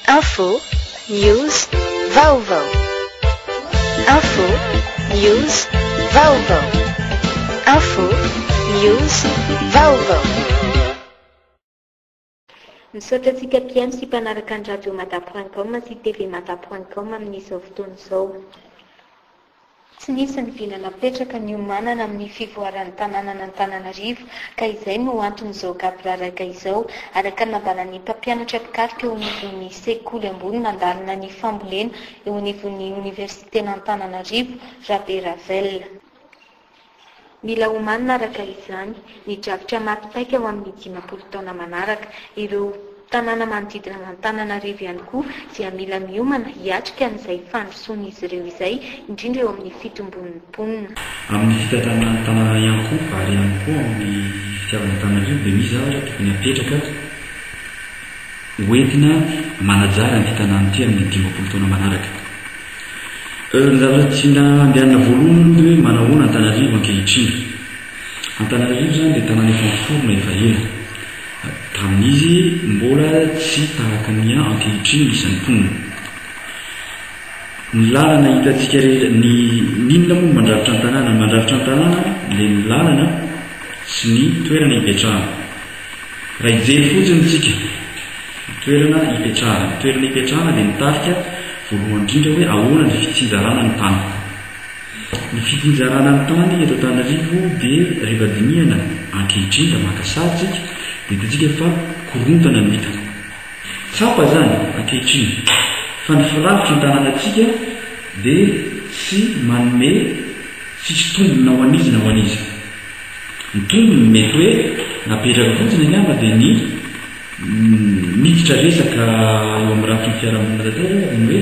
Info, News, Vaovao. Info, News, Vaovao. Info, News, Vaovao. Misaotra antsika mpihaino sy mpanaraka ny radio mada point com sy TV mada point com amin'izao fotoana izao. Tsy nisy ny vina napetraka niomanana amin'ny fivoaran'ny tanànan'Antananarivo ka izay no anton'izao gaboraraka izao, araka ny nambaran'ny mpampianatra mpikaroka eo anivon'ny sekoly ambony mandalina ny fambolena eo anivon'ny oniversiten'Antananarivo, Rabe Ravel. Mila omanina araka izany ny drafitra maty paika ho amin'ny 50 taona manaraka. Ireo tanàna manodidina an'Antananarivo ihany koa dia mila miomana hiatrika an'izay fandrosoan'izy ireo izay, indrindra eo amin'ny fitombon'ny mponina. Amin'ny fitantanana ny tanàna ihany koa ary ihany koa amin'ny fitiavana Antananarivo dia misy zavatra tokony hapetraka hoentina manajary an'ity tanàna ity amin'ny 50 taona manaraka. Ny zavatra tiana andehanana voalohany aloha dia hoe manahoana Antananarivo ankehitriny. Antananarivo izany dia tanàna efa niforona efa ela. Tamin'izy mbola tsy tahaka ny ankehitriny ny isan'ny mponina. Ny lalana hitantsika rehetra, ny n'inona moa no mandrafitra ny tanàna? Ny mandrafitra ny tanàna dia ny lalana sy ny toerana ipetrahana. Raha hijery fotsiny isika, ny toerana ipetrahana. Ny toerana ipetrahana dia mitarika voalohany indrindra hoe ahoana ny fitsinjarana ny tany. Ny fitsinjarana ny tany eto Antananarivo dia rehefa dinihana ankehitriny raha maka sary isika dia hitantsika fa korontana no hita. Tsapa izany ankehitriny fa ny firafitry ny tanànantsika dia tsy manome tsisy tombony na ho an'iza na ho an'iza. Ny tombony mety hoe napetraka fotsiny angamba dia ny miditra resaka eo amin'ny rafitry ny fiarahamonina tanteraka dia ny hoe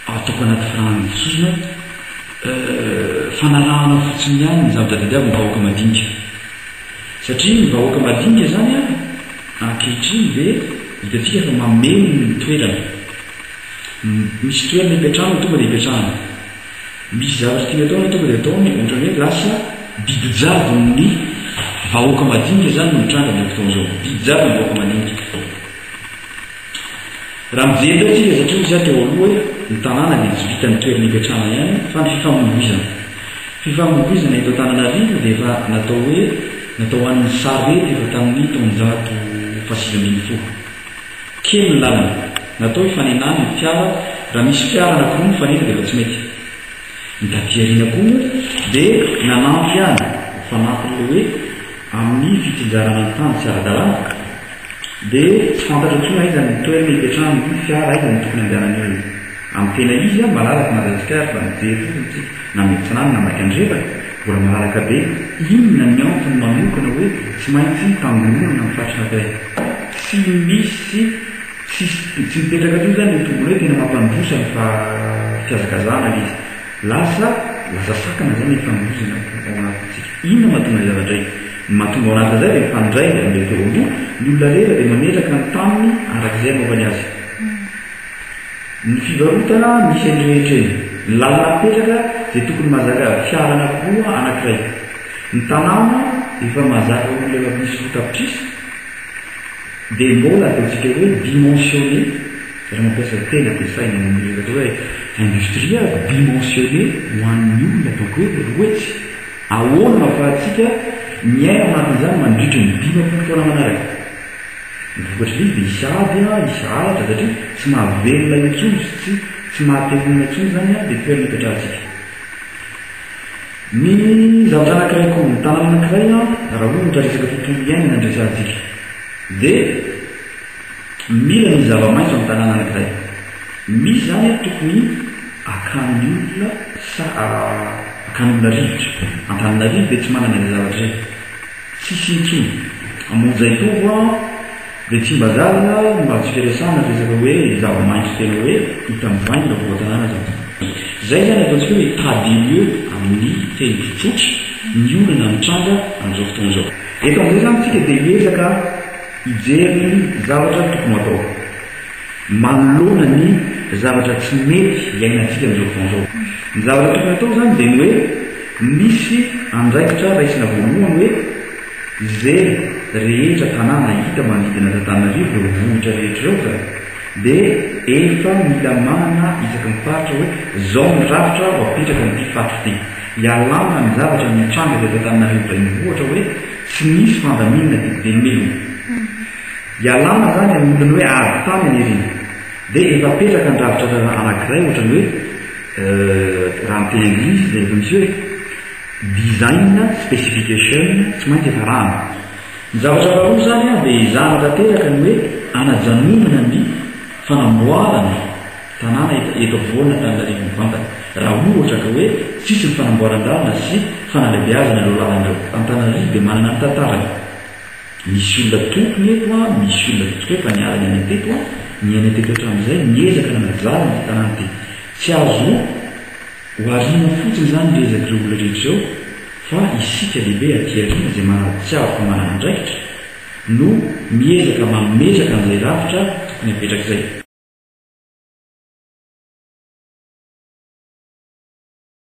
ataoko anaty firanana sosona fanarahana fotsiny ihany ny zavatra tadiavin'ny vahoaka madinika. Satria ny vahoaka madinika izany ankehitriny dia hitantsika fa mameno ny toerana. Misy toerana ipetrahana tonga dia ipetrahana. Misy zavatra tiany atao anie tonga dia ataony, ohatran'ny hoe lasa didy jadon'ny vahoaka madinika izany no mitranga amin'izao fotoana izao. Didy jadon'ny vahoaka madinika. Raha mijery indray isika satria hoy izaho teo aloha hoe ny tanàna dia tsy vitan'ny toerana ipetrahana ihany fa ny fifamoivoizana. Fifamoivoizana eto Antananarivo dia efa natao hoe natao ho an'ny sarety efa tamin'ny taonjato faha-19. Kely ny lalana. Natao hifanenana ny fiara, raha misy fiara anakiroa mifanena dia efa tsy mety. Ny taty aoriana koa moa dia nanampy ihany ho fanampin'ilay hoe amin'ny fitsinjarana ny tany tsy ara-dalàna dia tsy fantatra intsony aiza ny toerana ipetrahan'ny fiara, aiza no tokony andehanan'ny olona. Amin'ny tena izy, malalaka Madagasikara raha mijery fotsiny isika na miatsinanana na maikandrefana, mbola malalaka be. Inona ny antony manokana hoe tsy maintsy tangoronana amin'ny faritra anankiray? Tsy misy, tsisy, tsy mipetraka intsony izany ilay tombony hoe tena mampandroso ny fihazakazahana ilay izy. Lasa, lasa sakana izany ilay fandrosana ao anatintsika. Inona mahatonga ny zavatra io? Ny mahatonga ao anatin'izay dia mifandray amin'ilay teo aloha, ny olona rehetra dia mametraka ny taniny araka izay anaovany azy. Ny fivarotana misy eny rehetra eny. Ny lalana apetraka dia tokony mahazaka fiara anakiroa anakiray. Ny tanàna efa mahazaka olona efa misy 2 tapitrisa dia mbola ataontsika hoe dimensionné, raha mampiasa teny ampiasaina any amin'ny resaka hoe industrie, dimensionné ho an'ny olona ataoko hoe 200. Ahoana no ahafahantsika miaina ao anatin'izany mandritra ny 50 taona manaraka? Ny vokatr'ilay izy dia hisy ady, hisy halatra satria tsy mahavelona intsony sy tsy tsy maha-te honina intsony izany ilay toerana ipetrahantsika. Ny zavatra anankiray koa, ny tanàna anankiray raha ohatra resaka tontolo iainana no resahantsika dia mila ny zava-maitso amin'ny tanàna anankiray. Misy izany tokony hakan'ny olona sa hakan'ny olona rivotra. Antananarivo dia tsy manana izay zavatra izay. Tsisy intsony. Ambohijaitovo an, dia Tsimbazaza no azontsika resahana resaka hoe zava-maitso tena hoe hita mivaingana afovoan-tanàna zany. Zay zany ataontsika hoe état des lieux amin'ny teny tsotsotra ny olana mitranga amin'izao fotoana izao. Eto amin'izay zany tsika dia hiezaka hijery ny zavatra tokony ho atao manoloana ny zavatra tsy mety iainantsika amin'izao fotoana izao. Ny zavatra tokony atao zany dia ny hoe misy andraikitra raisina voalohany hoe ze. rehetra tanàna hita manodidina an'Antananarivo, ireo vohitra rehetra ireo izany dia efa mila manana isaky ny faritra hoe izao ny rafitra ho apetraka amin'ity faritra ity. Ialana ny zavatra nitranga teto Antananarivo renivohitra hoe tsy nisy fandaminana didy velona. Ialana izany amin'ny olana hoe ady tany any aoriana. Dia efa apetraka ny rafitra anankiray ohatran'ny hoe raha amin'ny teny anglisy dia efa misy hoe design specification tsy maintsy efa arahana. Ny zavatra faharoa izany dia ezahana tanteraka ny hoe anajanonana ny fanamboarana tanàna eto afovoan'Antananarivo mivantana. Raha ohatra ka hoe tsisy ny fanamboaran-dalana sy fanalebiazana ireo lalana ireo. Antananarivo dia manana ny tantarany. Misy olona tompony eto an, misy olona ataontsika hoe efa niala niaina teto an, niaina teto hatramin'izay, niezaka nanajary an'ity tanàna ity. Tsy azo oharina fotsiny izany ny ezak'ireo olona rehetra ireo fa isika lehibe aty aoriana izay manatsiaro fa manana andraikitra no miezaka mametraka an'izay rafitra tokony hapetraka izay.